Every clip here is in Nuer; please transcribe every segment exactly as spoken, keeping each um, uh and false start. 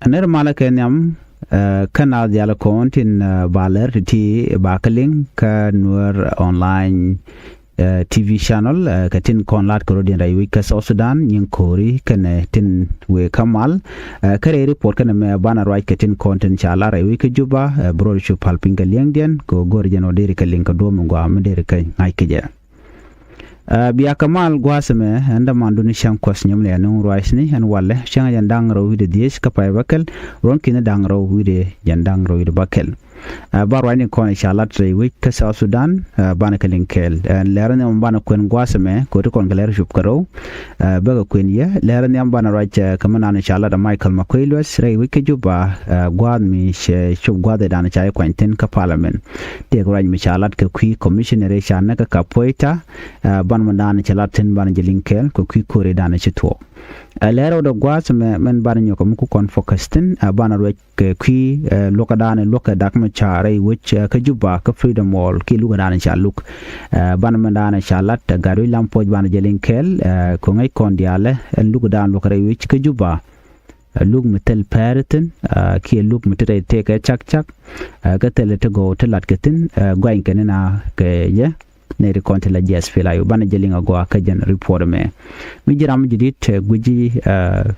Nɛr malä kɛ nhiam, ɛ, kä naath diaal kɔn tin, ɛ, ba lɛr ti ti ba kä liŋ kä Nuer online, ɛ, T V channel, ɛ, kɛ tin kɔn lat kɛ rɔ diɛn rɛy wec kä South Sudan, nyin ko̱ri kɛnɛ tin wëë kä mal, ɛ, kä rɛy report kɛnɛ mɛ banɛ ruac kɛ tin kɔn tin ca lat rɛy wec kä Juba, ɛ, bi rɔ cu pal piny kɛ liɛŋdiɛn, kɛ go̱r jɛn ɔ deri kɛ liŋ kɛ duɔ̱ɔ̱p mi gɔaa mi deri kɛ ŋa̱c kɛ jɛ. Ɛ, bia kɛ mal gua̱a̱th ɛmɛ, ɛn dämandun cäŋ kuɔth nyɔm lɛ ɛn nuŋ ruacni, ɛn walɛ, cäŋ jɛn da̱ŋ rɛw wi̱cdɛ dhieec kä pay bäkɛl, ruɔ̱n ki̱ni da̱ŋ rɛw wi̱cdɛ jɛn da̱ŋ rɛw wi̱cdɛ bäkɛl. Ɛ, ba ruacni kɔn ca lat rɛy wec kä South Sudan, ɛ, banɛ kɛ liŋ kɛɛl. Ɛ, lɛr ni mɔ banɛ kuɛn gua̱a̱th ɛmɛ, kɛ ɣöö ti kɔn kɛ lɛr cup kɛ rɛw, ɛ, bäkɛ kuɛn yɛ. Lɛr ni mɔ banɛ ruac, ɛ, kɛ mi naan ca lat ɛ Michael Makuei Lueth, rɛy wec kä Juba, ɛ, gua̱a̱th mi cɛ cop gua̱a̱th ɛ dan ca jɛ kuany thi̱n kä parliament. Tëëkɛ ruac mi ca lat kɛ kui̱ commissioner ɛ ca näk kä Kapoeta, ɛ, ban mɛ da̱a̱n cɛ lat thi̱n banɛ jɛ liŋ kɛɛl kɛ kui̱ ko̱ri da̱a̱n cɛ thuɔ̱k. Ɛ, lɛr rɛw dɛ gua̱a̱th mɛ mɛn banɛ nyɔk kɛ mi ku kɔn focus thi̱n, ɛ, banɛ ruac kɛ kui̱, ɛ, luɔkä da̱a̱n luɔkä dak mɛ ca rɛy wec, ɛ, kä Juba kä Freedom Wall kiɛ lukɛ da̱a̱n ca luk. Ɛ, banɛ mɛ da̱a̱n ca lat, ɛ, gat wec lam puɔc banɛ jɛ liŋ kɛɛl, ɛ, kɛ ŋäc kɔn diaalɛ, ɛ, lukɛ da̱a̱n luɔkä rɛy wec kä Juba. Ɛ, luk mi thil pɛɛri thi̱n, ɛ, kiɛ luk mi ti rɛy tëëkɛ cak cak, ɛ, kä thilɛ ti gɔw ti lat kɛ thi̱n, ɛ, guany kɛ ni na kɛ jɛ. Nɛy ti kɔn ti la jiɛth pil ayu banɛ jɛ liŋ agɔaa kä jɛn report ɛmɛ. Mi ji̱ ram mi ji̱ di̱t, ɛ, gui̱ci, ɛ,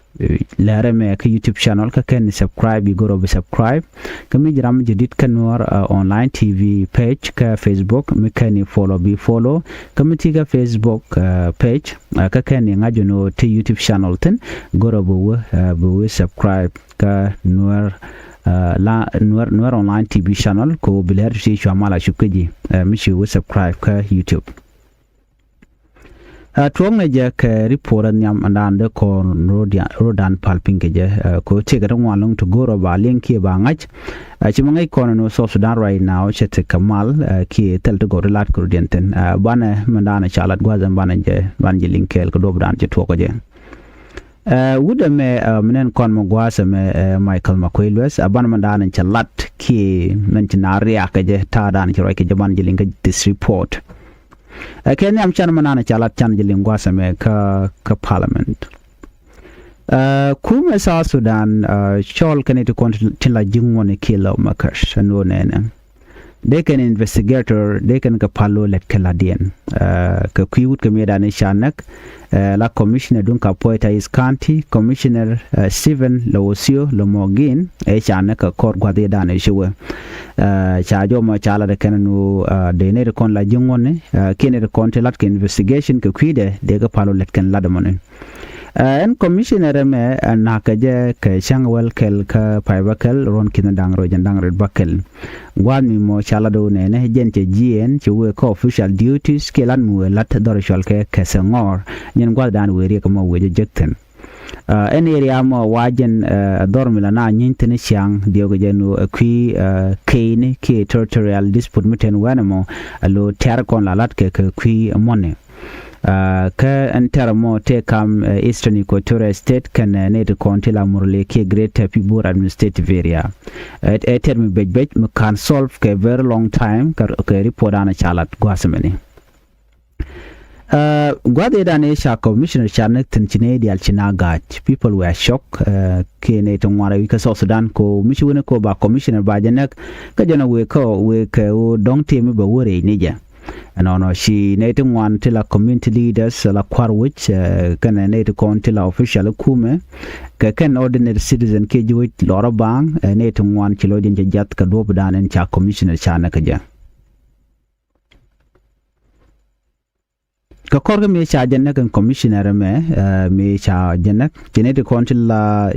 lɛr ɛmɛ kä YouTube channel kä kɛn ni subscribe, bi go̱r ɔ bi subscribe. Kä mi ji̱ ram mi ji̱ di̱t kä Nuɔr, ɛ, online T V page kä Facebook, mi kɛn ni follow bi follow. Kä mi ti kä Facebook, ɛ, page, ɛ, kä kɛn ni ŋa̱c jɛ ni ɣöö ti YouTube channel thi̱n, go̱r ɔ bi wä, ɛ, bi wä subscribe kä Nuer, ɛ, la, Nuer, Nuer online T V channel, kɛ ɣöö bi lɛr ti ti cua mal a cup kä ji̱, ɛ, mi ci wä subscribe kä YouTube. Ɛ, tuɔ̱ŋnɛ jɛ kɛ report ɛ nhiam ɛn daan dee kɔn rodan, rodan pal piny kɛ jɛ, ɛ, kɛ ɣöö tëëkɛ ti ŋuan lo̱ŋ ti go̱r ɔ ba liŋ kiɛ ba ŋa̱c. Ɛ, ci mi ŋäc kɔn ɛn ɣöö South Sudan right now cɛ tekɛ mal, ɛ, kiɛ thil ti gɔw ti lat kɛ rɔ̱diɛn thi̱n. Ɛ, banɛ mɛn daanɛ ca lat gua̱a̱th ɛn banɛ jɛ, banɛ jɛ liŋ kɛɛl kɛ duɔ̱ɔ̱p daanɛ cɛ tuɔɔk kɛ jɛ. Ɛ, wut ɛmɛ, ɛ, mi nɛn kɔn mɛ gua̱a̱th ɛmɛ, ɛ, Michael Makuei Lueth, ɛ, banɛ mɛn daanɛ cɛ lat kiɛ mɛn ci na riaak kɛ jɛ ta̱a̱ daanɛ cɛ ruac kɛ jɛ banɛ jɛ liŋ kɛ this report. Ɛ, kɛ nhiam can mɛn daanɛ ca lat can jɛ liŋ gua̱a̱th ɛmɛ kä, kä parliament. Ɛ, kumɛ South Sudan, ɛ, cɔl kɛn iti kɔn ti la ji̱ ŋuɔ̱ni kiɛ lawmakers, ɛn ɣöö nɛnɛ. Dee kɛn investigator, dee kɛn kɛ pal ɣöö lɛt kɛ la̱tdiɛn. Ɛ, kɛ kui̱ wut kɛ mëëdan i̱ ca näk, ɛ, la commissioner duŋ Kapoeta East County, commissioner, ɛ, Stephen Lewosio Lomogin, ɛ ca näk kɛ kɔr gua̱th i̱ dan i̱ ci wee. Ɛ, ca jɔmɔ ca lat ɛ kɛn nu, ɛ, dee nɛy ti kɔn la ji̱ ŋuɔ̱ni, ɛ, kiɛ nɛy ti kɔn ti lat kɛ investigation kɛ kui̱dɛ, dee kɛ pal ɣöö lɛt kɛn la̱t ɛmɔni. Ɛ, ɛn commissioner ɛmɛ, ɛ, na̱kɛ jɛ kɛ cäŋ wäl kɛl kä pay bäkɛl ruɔ̱n ki̱n da̱ŋ rɛw jɛn da̱ŋ rɛw bäkɛl. Gua̱a̱th mi mɔ ca lat ɣöö nɛnɛ jɛn cɛ jiɛɛn cɛ wee kä official duties kiɛ lat mi wee lat dhɔr cual kɛ kɛsɛ ŋɔɔr. Jɛn gua̱a̱th da̱a̱n wee riɛk mɔ wee jɛ jek thi̱n. Ɛ, ɛn area mɔ wa jɛn, ɛ, dhɔr mi la na nyieeny thi̱n ciaŋ diɛw kɛ jɛn ɣöö ɛ kui̱, ɛ, keyni kiɛ territorial dispute mi ten wɛnɛ mɔ ɛ lo̱ tɛ̈r kɔn la lat kɛ kɛ kui̱ mɔni. Ɛ, kä ɛn tɛr mɔ tëë kam, ɛ, Eastern Equatoria State kɛnɛ, ɛ, nɛy ti kɔn ti la Murle kiɛ Greater Pibor Administrative Area. Ɛ, ɛ tɛr mi bec bec mi ka̱n solve kɛ very long time kɛ, kɛ report an ca lat gua̱a̱th mɛni. Ɛ, gua̱a̱th i̱dan i̱ ca commissioner ca näk thi̱n ci nɛy diaal ci na ga̱a̱c. People were shocked, ɛ, kiɛ nɛy ti ŋuan rɛy wi̱c kä South Sudan ko mi ci wen ko ba commissioner ba jɛ näk. Kä jɛn a wëë kä wëë kɛ ɣöö dɔ̱ŋ tëë mi bɛ wä rɛy ni jɛ. Ɛnɔnɔ ci nɛy ti ŋuan ti la community leaders la kua̱r wec, ɛ, kɛnɛ nɛy ti kɔn ti la official kumɛ, kɛ kɛn ordinary citizen kiɛ ji̱ wec lɔrä baaŋ, ɛ, nɛy ti ŋuan ci lɔcdiɛn cɛ jiath kɛ duɔ̱ɔ̱pdan ɛn ca commissioner ca näk kɛ jɛ. Kɛ kɔr kä mi ca jɛ näk ɛn commissioner ɛmɛ, ɛ, mi ca jɛ näk ci nɛy ti kɔn ti la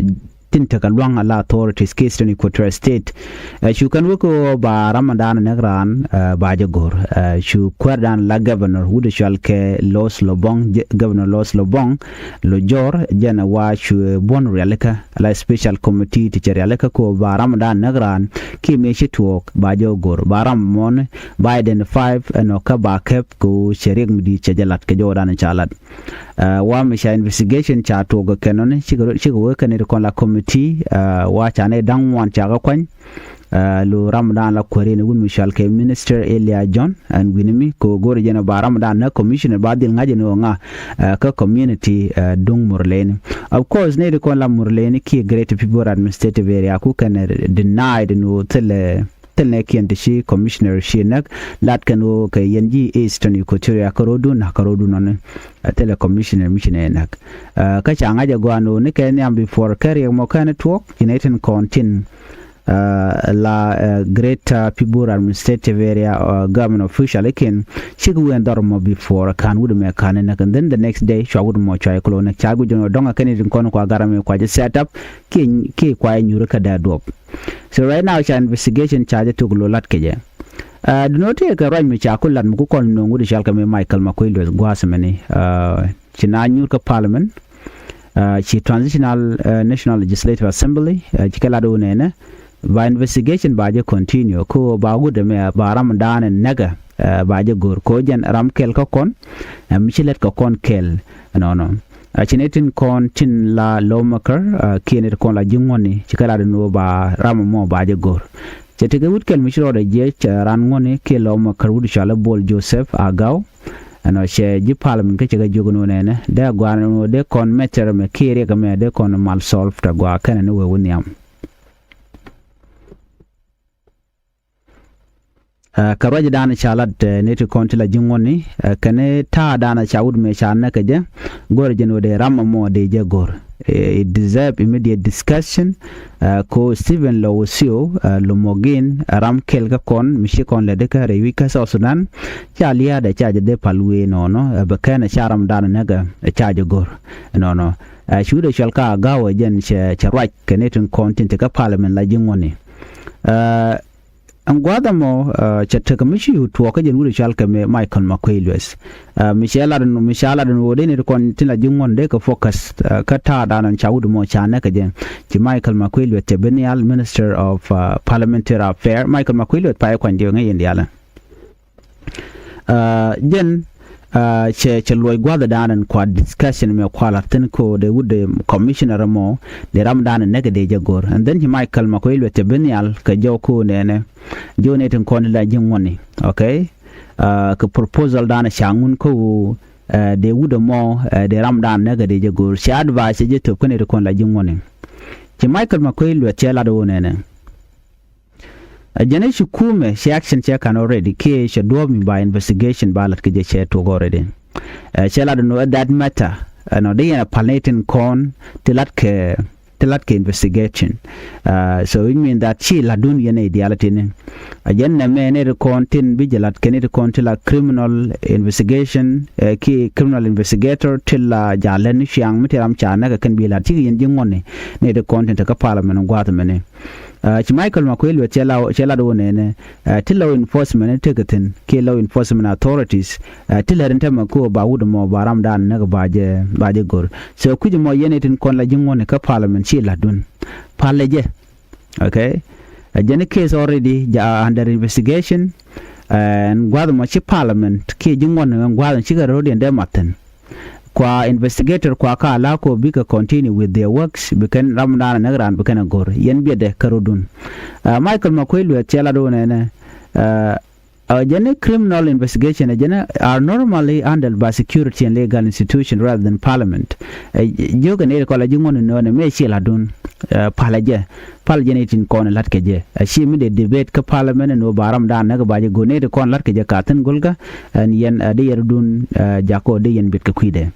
tin tekɛ lua̱ŋ ala authorities kɛ Eastern Equatoria State. Ɛ, cu kɛn wek ɣöö ba ram mi da̱a̱n näk raan, ɛ, ba jɛ go̱r. Ɛ, cu kuäärdan la governor wut ɛ cual kɛ Los Lobong, jɛ, governor Los Lobong, Lojor, jɛn ɛ wa cu buɔ̱n rialikä la special committee ti cɛ rialikä ko ba ram mi da̱a̱n näk raan kiɛ mëë ci tuɔɔk ba jɛ go̱r. Ba ram mɔni ba identify ɛnɔ kä ba kɛp ko cɛ riɛk mi di̱i̱t cɛ jɛ lat kɛ jɔwdan ca lat. Ɛ, wa mi ca investigation ca tuɔɔk kɛ kɛn nɔni cikɛ, cikɛ wee kɛn iti kɔn la committee, ɛ, wa ca nɛy da̱ŋ ŋuan ca kɛ kuany. Ɛ, lo ram dan la kuäär in wut mi cɔal kɛ Minister Elia John ɛn wi̱ni mi kɛ ɣöö go̱o̱rɛ jɛn ɛ ba ram dan nä commissioner ba dhil ŋa̱c ɛn ɣöö ŋa, ɛ, kä community, ɛ, duŋ Murleni. Of course, nɛy ti kɔn la Murleni kiɛ Greater Pibor Administrative Area ku kɛn ɛ denied ɛn ɣöö thilɛ, thilɛ nɛɛkiɛn ti ci commissioner ci näk, lat kɛn ɣöö kɛ yɛn ji̱ Eastern Equatoria kä ro̱dun, kä ro̱dun nɔni, ɛ, thilɛ commissioner mi ci nɛ näk. Ɛ, kä ca ŋa̱c ɛ gɔaa ɛn ɣöö ni kɛ nhiam before kɛ riɛk mɔ kɛn tuɔɔk ci nɛy tin kɔn tin ɛ, la, ɛ, Greater Pibor Administrative Area, ɛ, government official ikin cik wen dhɔr mɔ before kan wut mɛ kan näk, and then the next day cua wut mɔ cua iklonɛ ca guic jɔn dɔŋ a kɛn itin kɔn kua garam kua jɛ set up ki, ki kua nyuri kä dee duɔp. So right now ca investigation ca jɛ tuk lo lat kɛ jɛ. Ɛ, dunɔ tëë kɛ ruac mi ca ku lat mi ku kɔn no̱o̱ŋ wut cɔal kɛ mi Michael Makuei Lueth gua̱a̱th mɛni, ɛ, ci na nyur kä parliament, ɛ, ci transitional, ɛ, National Legislative Assembly, ɛ, ci kɛ lat wun ɛnɛ ba investigation ba jɛ continue ko ba wut ɛmɛ ba ram dan ɛ näkɛ, ɛ, ba jɛ go̱r ko jɛn ram kɛl kä kɔn, ɛ, mi ci lɛt kä kɔn kɛl nɔnɔ. Ɛ, ci nɛy tin kɔn tin la lawmaker, ɛ, kiɛ nɛy ti kɔn la ji̱ ŋuɔ̱ni ci kɛ lat wun ba ram mɔ ba jɛ go̱r. Cɛ tekɛ wut kɛl mi ci rɔɔdɛ jiɛc, ɛ, ran ŋuɔ̱ni kiɛ lawmaker wut cɔal ɛ Bol Joseph Agaw. Ɛnɔ cɛ ji̱ parliament kä cɛ kɛ jiök ni wä nɛnɛ dee gua̱a̱r ni wä dee kɔn mɛtɛr mɛ kiɛ riɛk mɛ dee kɔn mal solve tɛ gua̱a̱ kɛnɛ ni wee wä nhiam. Ɛ, kɛ ruac dan ca lat, ɛ, ni ti kɔn ti la ji̱ ŋuɔ̱ni, ɛ, kɛn ta̱a̱ dan ca wut mɛ ca näk kɛ jɛ go̱r jɛ ni wä dee ram mɔ dee jɛ go̱r. Ɛ, it deserve immediate discussion. Ɛ, ko Stephen Lowosio, ɛ, Lumogin, ɛ, ram kɛl kä kɔn mi ci kɔn lɛ dikä rɛy wi̱c kä South Sudan ca lia̱a̱dɛ ca jɛ dee pal wee nɔnɔ, ɛ, bɛ kɛn ɛ ca ram dan näk ɛ ca jɛ go̱r nɔnɔ. Ɛ, ci wut ɛ cɔal kä Agaw ɛ jɛn cɛ, cɛ ruac kɛ ni tin kɔn tin ti kä parliament la ji̱ ŋuɔ̱ni. Ɛ, ɛn gua̱a̱th ɛmɔ, ɛ, cɛ tekɛ mi ci wut tuɔɔk kä jɛn wut ɛ cɔal kɛ mi Michael Makuei Lueth. Ɛ, mi cɛ lat ɛn, mi ca lat ɛn ɣöö dee ni ti kɔn tin la ji̱ ŋuɔ̱n dee kɛ focus, ɛ, kä ta̱a̱ dan ca wut mɔ ca näk kɛ jɛ. Ci Michael Makuei Lueth cɛ bi nhial Minister of, ɛ, Parliamentary Affair. Michael Makuei Lueth pay kuany diɛ ŋäc in diaalɛ. Ɛ, jɛn, ɛ, cɛ, cɛ luɔc gua̱th dan ɛn kua discussion mɛ kua lat thin ko dee wut dee commissioner mɔ dee ram dan ɛ näk dee jɛ go̱r. And then ci Michael Makuei Lueth cɛ bi nhial kɛ jɔw ko nɛnɛ. Jɔw ni tin kɔn la ji̱ ŋuɔ̱ni. Okay? Ɛ, kɛ proposal dan ca ŋun ko, ɛ, dee wut ɛmɔ, ɛ, dee ram dan näk dee jɛ go̱r. Cɛ advice cɛ jɛ thop kä ni tin kɔn la ji̱ ŋuɔ̱ni. Ci Michael Makuei Lueth cɛ lat wä nɛnɛ. Ɛ jɛn i̱ ci kumɛ ci action cɛ ka̱n already kiɛ cɛ duɔ̱ɔ̱p mi ba investigation ba lat kɛ jɛ cɛ tuɔk already. Ɛ, cɛ lat ɛn ɣöö that matter, ɛnɔ dee yɛn a pal ni tin kɔn ti lat kɛ, ti lat kɛ investigation. Ɛ, so it mean that ci latdun yɛn i̱ diaal tini. Ɛ jɛn nɛmɛ ni ti kɔn tin bi jɛ lat kɛ ni ti kɔn ti la criminal investigation, ɛ, kiɛ criminal investigator ti la jalɛ ni ciaŋ mi ti ram ca näk kɛ kɛn bi lat cikɛ yɛn ji̱ ŋuɔ̱ni ni ti kɔn tin te kä parliament gua̱a̱th mɛni. Ɛ, ci Michael Makuei Lueth cɛ la, cɛ lat wä nɛnɛ, ɛ, ti law enforcement ni tekɛ thi̱n kiɛ law enforcement authorities, ɛ, ti lɛr in tɛmɛ ko ba wut mɔ ba ram dan näk ba jɛ, ba jɛ go̱r. So kui̱c mɔ yɛn itin kɔn la ji̱ ŋuɔ̱ni kä parliament ci latdun. Palɛ jɛ. Okay? Ɛ jɛn i̱ case already ja under investigation. Ɛn gua̱th mɔ ci parliament kiɛ ji̱ ŋuɔ̱ni ɛn gua̱th mɔ cikɛ ro̱d yɛn dee mathin. Kua investigator kua ka la ko bikɛ continue with their works, bi kɛn ram dan näk ran bi kɛn a go̱r. Yɛn biɛtdɛ kä ro̱dun. Ɛ, Michael Makuei Lueth cɛ lat wä nɛnɛ, ɛ, ɛ, jɛn i̱ criminal investigation, ɛ jɛn i̱ are normally handled by security and legal institution rather than parliament. Ɛ, jiök kɛ ni ti kɔn la ji̱ ŋuɔ̱ni nöönɛ mëë ci latdun. Ɛ, palɛ jɛ. Pal jɛn itin kɔn lat kɛ jɛ. Ɛ, ci mi dee debate kä parliament ni wä ba ram dan näk ba jɛ go̱r ni ti kɔn lat kɛ jɛ ka thi̱n go̱lkä. Ɛn yɛn, ɛ, dee yɛn ro̱dun, ɛ, jakɔ dee yɛn biɛt kɛ kui̱dɛ.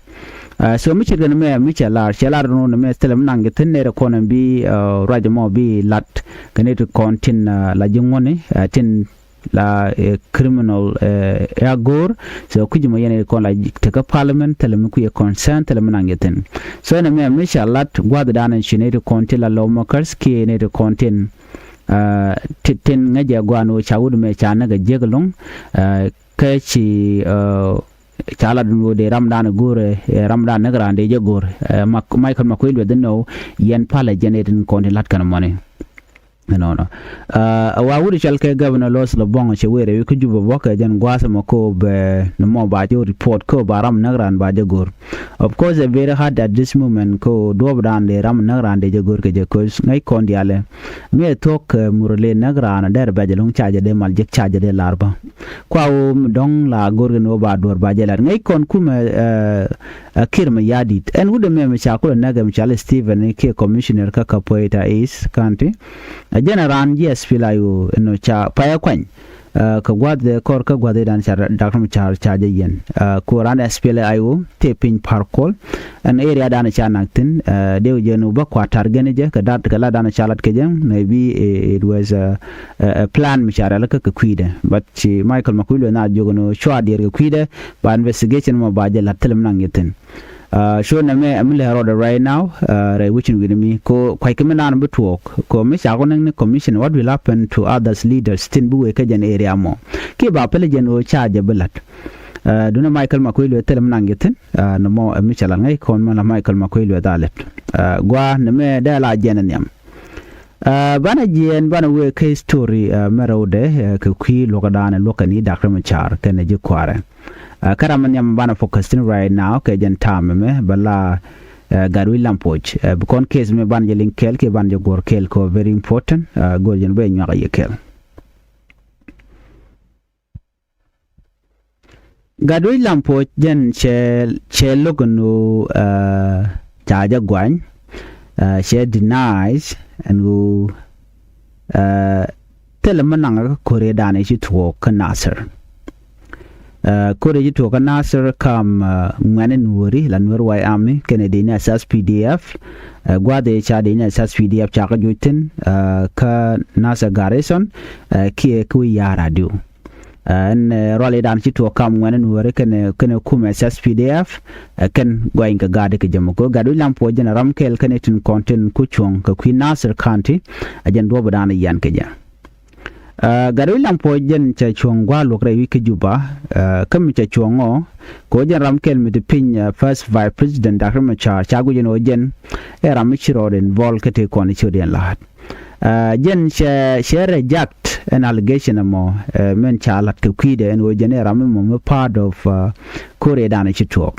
Ɛ, so mi ce̱tkɛ ni mɛ mi cɛ lar, cɛ lar ni mɛ thilɛ mi naŋ jɛ thi̱n nɛy ti kɔn ɛn bi, ɛ, ruac mɔ bi lat kɛ nɛy ti kɔn tin, ɛ, la ji̱ ŋuɔ̱ni, ɛ, tin la, ɛ, criminal, ɛ, ɛ a go̱o̱r. So kui̱c mɔ yɛn nɛy ti kɔn la tekä parliament thilɛ mi kui̱ ɛ concern thilɛ mi naŋ jɛ thi̱n. So ɛn ɛmɛ mi cɛ lat gua̱th dan ɛn ci nɛy ti kɔn tin la lawmakers kiɛ nɛy ti kɔn tin, ɛ, ti, tin ŋäcɛ gua̱a̱n ɣöö ca wut mɛ ca näk ɛ jiäk ɛlɔ̱ŋ, ɛ, kä ci, ɛ, ca lat ɛn ɣöö dee ram dan ɛ go̱o̱r, ɛ, ram dan näk raan dee jɛ go̱o̱r. Ɛ, Mak-, Michael Makuei Lueth ɛn ɣöö yɛn palɛ jɛn ɛ tin kɔn tin la̱t kɛn mɔni. Ɛnɔnɔ. Ɛ wa wut cɔal kɛ Governor Lois Lobong cɛ wëë rɛy wi̱i̱ kä Juba bä kɛ jɛn gua̱a̱th ɛmɔ kɛ ɣöö bɛ ni mɔ ba jɛ report kɛ ɣöö ba ram näk raan ba jɛ go̱r. Of course, a very hard at this moment kɛ ɣöö duɔ̱ɔ̱pdan dee ram näk raan dee jɛ go̱r kɛ jɛ, 'cause ŋäc kɔn diaalɛ mi ɛ thuɔ̱k kɛ Murle näk raan dɛr bɛ̈c ɛlɔ̱ŋ ca jɛ dee mal jek ca jɛ dee lar bä. Kua ɣöö mi dɔ̱ŋ la go̱r kɛ ni ɣöö ba duɔ̱ɔ̱r ba jɛ lat ŋäc kɔn kumɛ ɛ ɛ Kiir Mayardit. Ɛn wut ɛmɛ mi ca kulɛ näk ɛm cɔal Stephen ni kiɛ commissioner kä Kapoeta East County. Ɛ jɛn ɛ raan ji̱ S P L A I O ɛn ɣöö ca payɛ kuany. Ɛ kɛ gua̱th dee kɔr kä gua̱th i̱ dan ca Doctor Machar ca jɛ yɛn. Ɛ ku raan S P L A I O tëë piny Par Kuol. Ɛn area dan ca nak thi̱n ɛ dee wä jɛ nu bä kua tar gɛn jɛ kɛ dat kɛ la dan ca lat kɛ jɛ. Maybe it was ɛ ɛ plan mi ca rɛl kä kɛ kui̱dɛ. But ci Michael Makuei Lueth na jiök ɛn ɣöö cua diɛɛr kɛ kui̱dɛ ba investigation mɔ ba jɛ la̱t thilɛ mi naŋ yɛ thi̱n. Ɛ cuɔ nɛmɛ ɛ mi lɛ rɔɔdɛ right now ɛ rɛy wecin wi̱ni mi ko kua̱ckɛ mi naan bi tuɔɔk ko mi ca ku näk ni commission, what will happen to others leaders thi̱n bi wëë kä jɛn area mɔ? Kiɛ ba pɛlɛ jɛn ɣöö ca jɛ bi la̱t. Ɛ duundɛ Michael Makuei Lueth thilɛ mi naŋ yɛ thi̱n ɛ nɔmɔ ɛ mi ca la̱t ŋäc kɔn mɛ la Michael Makuei Lueth a lät. Ɛ gua̱a̱ nɛmɛ dee la jɛn ɛ nhiam. Ɛ banɛ jiɛɛn banɛ wëë kä history ɛ mɛ rɛwdɛ ɛ kɛ kui̱ luɔ̱kädan ɛ luɔ̱kɛ ni Doctor Machar kɛnɛ ji̱ kua̱rɛ. Ɛ kä ram mi nhiam banɛ focus thi̱n right now kɛ jɛn ta̱a̱m ɛmɛ bɛ la ɛ Gatwec Lampuɔc ɛ bi kɔn case mi banɛ jɛ liŋ kɛɛl kiɛ banɛ jɛ guɔ̱r kɛɛl kɛ very important ɛ go̱r jɛn bɛ nyuak a yɛ kɛɛl. Gatwec Lampuɔc jɛn cɛ cɛ lo̱k ɛn ɣöö ɛ ca jɛ guany ɛ cɛ denies ɛn ɣöö ɛ thilɛ mi naŋ kä ko̱riɛ danɛ ci tuɔɔk kä Nasir. Ɛ ko̱riɛ ci tuɔɔk kä Nasir kam ɛ ŋuɛ̈ni nuɔ̱ɔ̱ri la Nuer White Army kɛnɛ dini a S S P D F. Ɛ gua̱a̱th ëë ca dini a S S P D F ca kä juc thi̱n ɛ kä Nasir garrison ɛ kiɛ kä wi̱i̱ ya̱a̱r adiu. Ɛn rualidan ci tuɔɔk kam ŋuɛ̈ni nuɔ̱ɔ̱ri kɛnɛ kɛnɛ kumɛ S S P D F ɛ kɛn gua̱ny kɛ ga̱a̱di kɛ jɛ mɔ kɛ Gatwec Lampuɔc jɛn ram kɛl kɛnɛ tin kɔn tin ku cuɔ̱ŋ kɛ kui̱ Nasir County. Ɛ jɛn duɔ̱ɔ̱pdan yian kɛ jɛ. Ɛ Gatwec Lampuɔc jɛn cɛ cuɔ̱ŋ gua̱a̱r luɔ̱k rɛy wi̱c kä Juba ɛ kä mi cɛ cuɔ̱ŋ ɔ kɛ ɣöö jɛn ram kɛl mi ti piny ɛ First Vice President Doctor Machar ca guic ɛn ɣöö jɛn ɛ ram mi ci rɔɔd involve kä tëë kɔn ci rɔɔd yɛn la̱a̱t. Ɛ jɛn cɛ cɛ reject ɛn allegation ɛmɔ ɛ min ca la̱t kɛ kui̱dɛ ɛn ɣöö jɛn ɛ ram mi mɔ mi part of ɛ ko̱riɛ danɛ ci tuɔɔk.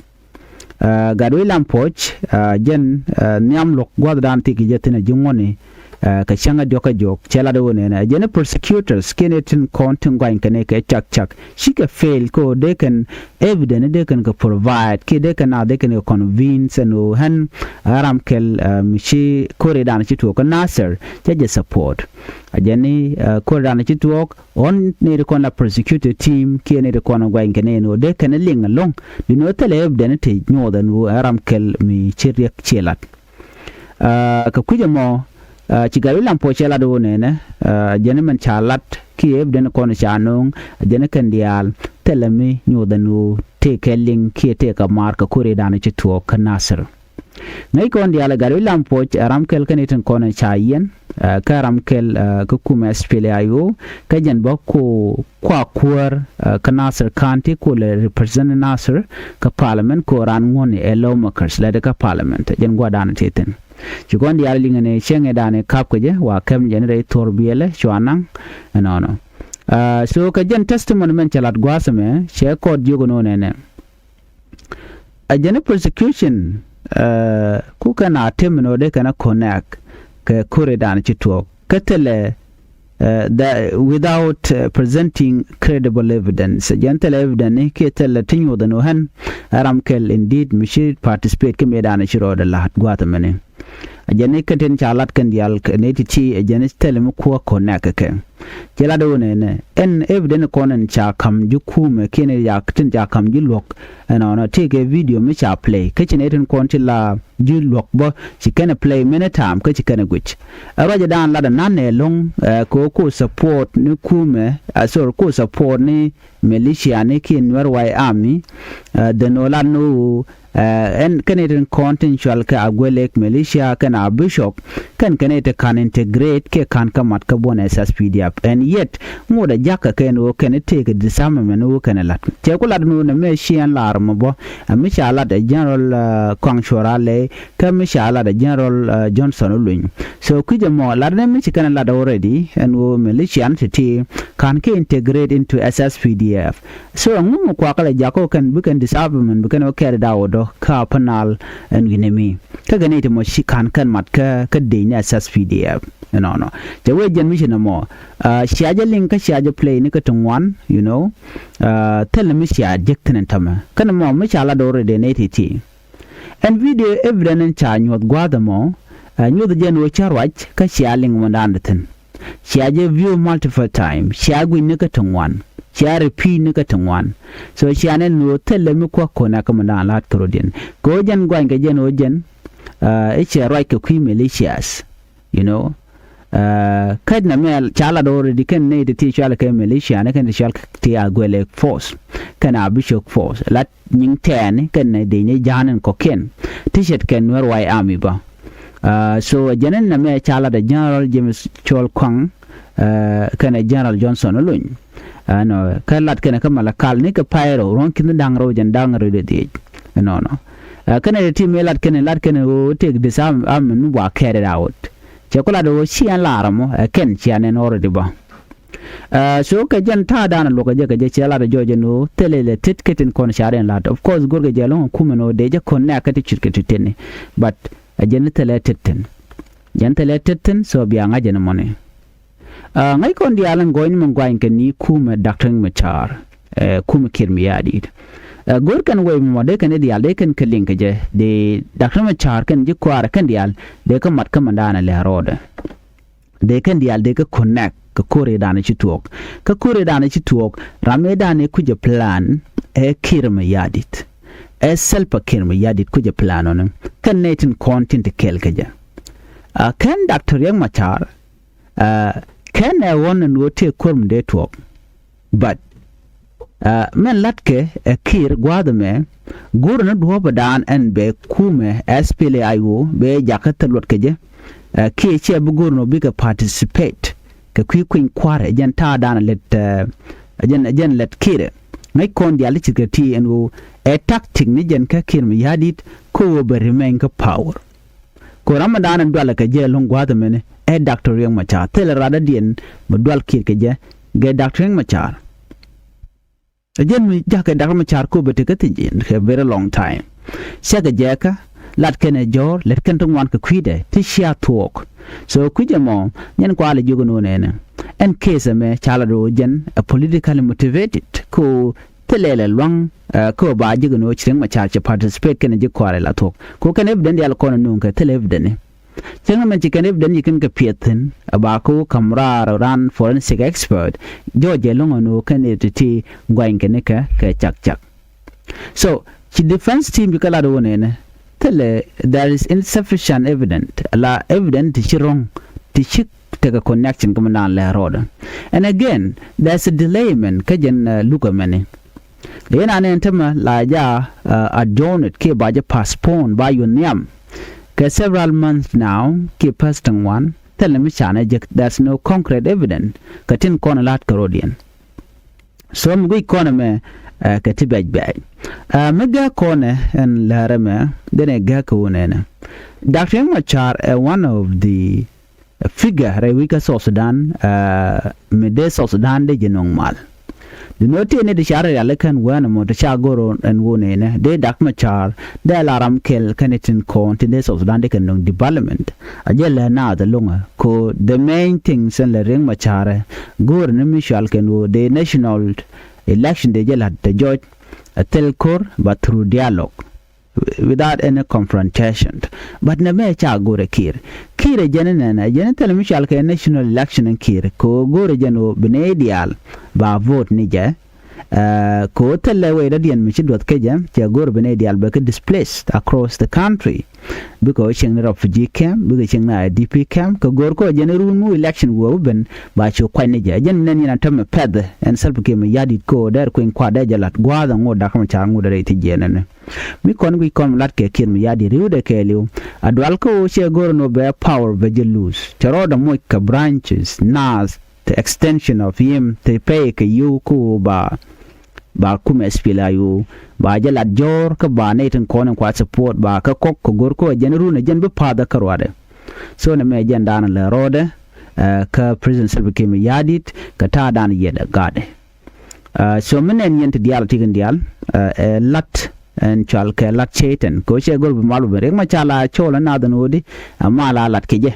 Ɛ Gatwec Lampuɔc ɛ jɛn ɛ nhiam luɔ̱k gua̱thdan thik jɛ thi̱n ɛ ji̱ ŋuɔ̱ni ɛ kɛ cäŋ ɛ diɔ̱k kä jiɔk cɛ lat ɛ ɣöö nɛnɛ ɛ jɛn ɛ prosecutors kiɛn ɛ tin kɔn tin guany kɛn ɛ kɛ cak cak cikɛ fail kɛ ɣöö dee kɛn evidence dee kɛn kɛ provide kiɛ dee kɛn a dee kɛn kɛ convince ɛn ɣöö ɣän ɛ ram kɛl ɛ mi ci ko̱riɛ danɛ ci tuɔɔk kä Nasir cɛ jɛ support. Ɛ jɛn ni ɛ ko̱riɛ danɛ ci tuɔɔk ɣän ni ti kɔn la prosecutor team kiɛ ni ti kɔn guany kɛn ɛ ni ɣöö dee kɛn liŋ ɛlɔ̱ŋ di ni ɣöö thilɛ evidence ti nyuɔth ɛn ɣöö ɛ ram kɛl mi ci riɛk ciɛ lat. Ɛ kɛ kui̱c ɛmɔ ɛ ci Gatwec Lampuɔc cɛ lat ɣöö nɛnɛ ɛ jɛn mɛn ca lat kiɛ evidence kɔn ca no̱o̱ŋ ɛ jɛn kɛn diaal thilɛ mi nyuɔth ɛn ɣöö tëëkɛ liŋ kiɛ tëëkɛ maar kɛ ko̱riɛ danɛ ci tuɔɔk kä Nasir. Ŋäc kɔn diaal ɛ Gatwec Lampuɔc ɛ ram kɛl kä ni tin kɔn ɛ ca yiɛn ɛ kä ram kɛl ɛ kä kumɛ S P L A I O kä jɛn bä ko kua kuäär ɛ kä Nasir County ko lɛ represent Nasir kä parliament ko raan ŋuɔ̱ni ɛ lawmakers lɛ de kä parliament ɛ jɛn gua̱dan ɛ ti thi̱n. Ci kɔn diaal liŋɛ ni cieŋɛ dan ɛ kap kɛ jɛ wa kɛm jɛn rɛy thuɔr biɛlɛ cua naŋ ɛnɔnɔ. Ɛ so kɛ jɛn testimony mɛn cɛ lat gua̱a̱th ɛmɛ cɛ kɔt jiök ɛnɔ nɛnɛ. A jɛn prosecution ɛ ku kɛn a tem ni ɣöö dee kɛn a connect kɛ ko̱riɛ dan ci tuɔɔk kä thilɛ ɛ the without ɛ presenting credible evidence. Jɛn thilɛ evidence ni kiɛ thilɛ ti nyuɔth ni ɣän ɛ ram kɛl indeed mi ci participate kä mëë dan ci rɔɔdɛ la̱a̱t gua̱a̱th ɛmɛni. A jɛn ni kɛn tin ca lat kɛn diaal kɛ ni ti ti a jɛn ni thilɛ mi kuäär connect kɛ kɛ. Ci lat ɣöö nɛnɛ ɛn evidence kɔn ɛn ca ka̱m ji̱ kumɛ kiɛn yak tin ca ka̱m ji̱ luɔ̱k ɛnɔnɔ tëëkɛ video mi ca play kä ci nɛy tin kɔn ti la ji̱ luɔ̱k bä ci kɛn ɛ play many time kä ci kɛn ɛ guic. Ɛ ruacdan lat ɛ nan ɛ lo̱ŋ ɛ kɛ ɣöö ko support ni kumɛ ɛ sorry ko support ni militia ni kiɛ Nuer White Army. Ɛ dhen ɣöö lat ni ɣöö Ɛn kɛn itin kɔn tin cual kɛ Aguelek militia kɛn a bishop kɛn kɛn iti kan integrate kɛ kan kä mat kä buɔn S S P D F. And yet ŋot a jakä kɛn wä kɛn itek disarmament wä kɛn lat cɛ ku lat nu nɛ mɛ ciɛn lar mɔ bɔ. Ɛ mi ca lat ɛ General Kɔaŋ Cuɔr Alɛ kɛ mi ca lat ɛ General Johnson Oluny. So kui̱c ɛmɔ lat nɛ mi ci kɛn lat already ɛn wä militian ti ti kan kɛ integrate into S S P D F. So ɛŋu mi kuakä lɛ jakä wä kɛn bi kɛn disarmament bi kɛn wä carry out dɔ kä Upper Nile ɛn wi̱nɛ mi kä kɛ ni ti mɔ ci kan kɛn mat kä kä dec ni S S P D F. Ɛnɔnɔ cɛ wee jɛn mi ci nɛ mɔ cia jɛ liŋ kä cia jɛ play ni kä ti ŋuan, you know. Thilɛ mi cia jek thin ɛn tämɛ kɛn mɔ mi ca lat already ni ti ti. Ɛn video evident in ca nyuɔth gua̱a̱th ɛmɔ nyuɔth jɛn wä cä ruac kä cia liŋ mɔ da̱a̱n di thin. Cia jɛ view multiple time, cia guic ni kä ti ŋuan, cia repeat ni kä ti ŋuan. So cia nɛn ni ɣöö thilɛ mi kuäk kɔn ɛ kä mi da̱a̱n la̱a̱t kɛ rɔ̱diɛn kɛ ɣöö jɛn guany kɛ jɛn ɣöö jɛn i̱ cɛ ruac kɛ kui̱ militias, you know. Kä nɛ mɛ ca lat already kɛn nɛy ti ti cual kɛ militia ni kɛn ti cual ti Aguelek force kɛn a bishop force lat nyiŋ tɛɛni kɛn nɛ dec ni ja̱a̱n in kɔkiɛn ti cɛt kɛn Nuer White Army bä. So jɛn in nɛ mɛ ca lat ɛ General James Col Kɔaŋ kɛnɛ General Johnson Oluny. Ɛnɔ kä lat kɛnɛ kä Malakal ni kɛ pay rɛw ruɔ̱n ki̱n da̱ŋ rɛw jɛn da̱ŋ rɛw dee dhiec. Ɛnɔnɔ kɛnɛ ti ti mëë lat kɛnɛ lat kɛnɛ ɣöö tëk disarmament mi bua carry out. Cɛ ku lat ɣöö ciɛn lar ɛmɔ ɛ kɛn ciɛn ɛn already bä. So kɛ jɛn ta̱a̱ da̱a̱n a luɔk kɛ jɛ kɛ jɛ ciɛ lat a jɔɔc ɛn ɣöö thilɛ lɛ tet kɛ tin kɔn car in lat. Of course go̱rkɛ jɛ lo̱ŋ a kumɛ ɛn ɣöö dee jɛ kɔn nɛɛk kä ti cut kɛ ti teni. But a jɛn thilɛ tet thin. Jɛn thilɛ tet thin so bia ŋa̱c ɛn mɔni. Ŋäc kɔn diaal in gɔɔyni min guany kɛ ni kumɛ Doctor Riek Machar. Kumɛ Kiir Mayardit. Go̱r kɛn wec mɔ dee kɛn i̱ diaal dee kɛn kɛ liŋ kɛ jɛ dee Doctor Riek Machar kɛn ji̱ kuaarɛ kɛn diaal dee kä mat kä mandan a lɛ rɔɔdɛ. Dee kɛn diaal dee kä connect kɛ ko̱r i̱ da̱a̱n ci tuɔɔk. Kä ko̱r i̱ da̱a̱n ci tuɔɔk ram i̱ da̱a̱n i̱ kucɛ plan ɛ Kiir Mayardit. Ɛ Salva Kiir Mayardit kucɛ plan ɔni kɛn nɛy tin kɔn tin ti kɛɛl kɛ jɛ. Kɛn Doctor Riek Machar kɛn ɛ ɣɔn ɛn ɣöö tëë ko̱r mi dee tuɔɔk. But mɛn la̱tkɛ ɛ Kiir gua̱a̱th ɛmɛ go̱o̱rä ni duɔ̱ɔ̱pädan ɛn bɛ kumɛ S P L A I O bɛ jakä thil luɔt kɛ jɛ. Kiɛ ciɛ bi go̱o̱rä ni bikɛ participate kɛ kui̱ kui̱ny kua̱rɛ jɛn ta̱a̱dan lɛt jɛn jɛn lɛt Kiir. Ŋäc kɔn diaal ti ce̱tkɛ ti ɛn ɣöö ɛ tactic ni jɛn kä Kiir Mayardit kä ɣöö bɛ remain kä power. Kɛ ɣöö ram mi da̱a̱n ɛn dualɛ kɛ jɛ ɛlɔ̱ŋ gua̱a̱th ɛmɛni ɛ Doctor Riek Machar thilɛ radädiɛn mi dual Kiir kɛ jɛ gɛ Doctor Riek Machar. Ɛ jɛn mi ja̱kɛ Doctor Machar kɛ ɣöö bɛ tekä thi̱n ji̱n kɛ very long time. Cäkɛ jɛ kä lat kɛn ɛ jɔ̱ɔ̱r lɛt kɛn ti ŋuan kɛ kui̱dɛ ti cia thuɔɔk. So kui̱c ɛmɔ nyɛn kualɛ jiök ɛn ɣöö nɛnɛ ɛn case ɛmɛ ca lat ɣöö jɛn ɛ politically motivated kɛ ɣöö thilɛ lɛ lua̱ŋ. Kä ba ji̱ kɛ ni ɣöö ci Riek Machar cɛ participate kɛnɛ ji̱ kua̱r ɛ la thuɔ̱k kɛ ɣöö kɛn evident diaal kɔn ɛ nuŋ kɛ thilɛ evident ni. Cäŋ mɛn ci kɛn evident ci kɛn kɛ piɛth thi̱n ɛ ba kä wä ka̱m raar ran forensic expert. Jɔɔc ɛ lo̱ŋ ɛn ɣöö kɛn ɛ ti ti guany kɛ ni kɛ kɛ cak cak. So ci defense team bi kɛ lat ɣöö nɛnɛ thilɛ there is insufficient evident la evident ti ci ro̱ŋ ti ci tekɛ connection kä mi naan lɛ rɔɔdɛ. And again there's a delay mɛn kä jɛn luk ɛmɛni. Yen an ɛn tämɛ la ja adjourned kiɛ ba jɛ postpone ba yun nhiam kɛ several months now kiɛ past ŋuan thilɛ mi canɛ jek there's no concrete evidence kɛ tin kɔn la̱t kɛ rɔɔdiɛn. So mi guic kɔn ɛmɛ kɛ ti bɛc bɛc mi gäk kɔn ɛ ɛn lärɛ mɛ denɛ gäk kɛ wun ɛnɛ. Doctor Riek Machar ɛ one of the figure rɛy wi̱c kä South Sudan mi dee South Sudan dee jɛ nöŋ mal. Di nöö tiɛni di car rial ikɛn wään ɛmɔ ti ca go̱r ɛn wun ɛnɛ dee Doctor Machar dee la ram kɛl kɛn itin kɔn ti dee South Sudan dee kɛ nöŋ development. A jɛ lɛ naath ɛlɔ̱ŋɛ ko the main things ɛn lɛ Riek Machar ɛ go̱r ni mi cual kɛn woo dee national election dee jɛ la̱t te jɔc. Ɛ thil ko̱r ba through dialogue without any confrontation. But nɛ mɛ ca go̱rɛ Kiir. Kiir ɛ jɛn nɛnɛ jɛn thil mi cual kɛ national election in Kiir ko go̱rɛ jɛn woo bi nɛ diaal ba vote ni jɛ. Kɛ ɣöö thilɛ wecdädiɛn mi ci duɔth kecä cɛ go̱r bi nɛy diaal bɛ kɛ displaced across the country. Bikɛ ɣöö cieŋ ni refugee camp, bikɛ cieŋ ni I D P camp, kɛ go̱r kä jɛn run mi election wee wä ben ba cu kuany ni jɛ. Jɛn mi nɛn yɛn a tämɛ pɛth ɛn Salva Kiir Mayardit kä ɣöö dɛr kueny kuat dee jɛ lat gua̱a̱th ɛŋu dakä mi ca̱r ŋut rɛy ti jiɛn ɛnɛ. Mi kɔn guic kɔn mi lat kɛ Kiir Mayardit ri̱wdɛ kɛɛliw. A dual kä ɣöö cɛ go̱r ni ɣöö bɛ power bɛ jɛ lose. Cɛ rɔɔdɛ moc kɛ branches, naath, the extension of him, te pɛy kɛ yio̱w kä ɣöö ba ba kumɛ S P L A I O ba jɛ lat jɔ̱ɔ̱r kä ba nɛy tin kɔn in kua support ba kä kɔk kɛ go̱r kä jɛn run ɛ jɛn bi pa̱a̱th kä ruaadɛ. So nɛ mɛ jɛn daanɛ lɛ rɔɔdɛ kä President Salva Kiir Mayardit kɛ ta̱a̱ daanɛ yɛt ɛ gaatdɛ. So mi nɛn yɛn ti diaal ti kɛn diaal ɛ lat ɛn cual kɛ lat cɛy-tan kɛ ɣöö cɛ go̱r bi mal wä ben riɛk ma ca la cɔɔl ɛ nath ɛn ɣöödi ɛ mal a lat kɛ jɛ.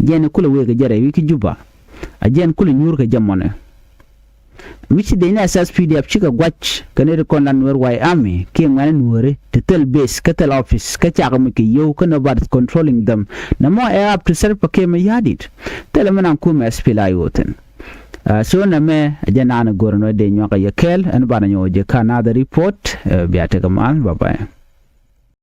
Jɛn kulɛ wëë kɛ jɛ rɛy wi̱i̱ kä Juba. A jɛn kulɛ nyuur kɛ jɛ mɔnɛ. Mi ci dec ni S S P D F cikɛ gua̱c kɛ ni ri kɔn la Nuer White Army kiɛ ŋuɛ̈ni Nuääri ti thil base kä thil office kä cakɛ muc kɛ yio̱w kä nobody is controlling them. Nɛ mɔ ɛ up to Salva Kiir Mayardit. Thilɛ mi naŋ kumɛ S P L A I O thin. So nɛ mɛ ɛ jɛ naan ɛ go̱r ɛn wä dee nyuak ɛ yɛ kɛɛl ɛn banɛ nyɔk jɛ kä another report. Bia tekɛ mal, bye bye.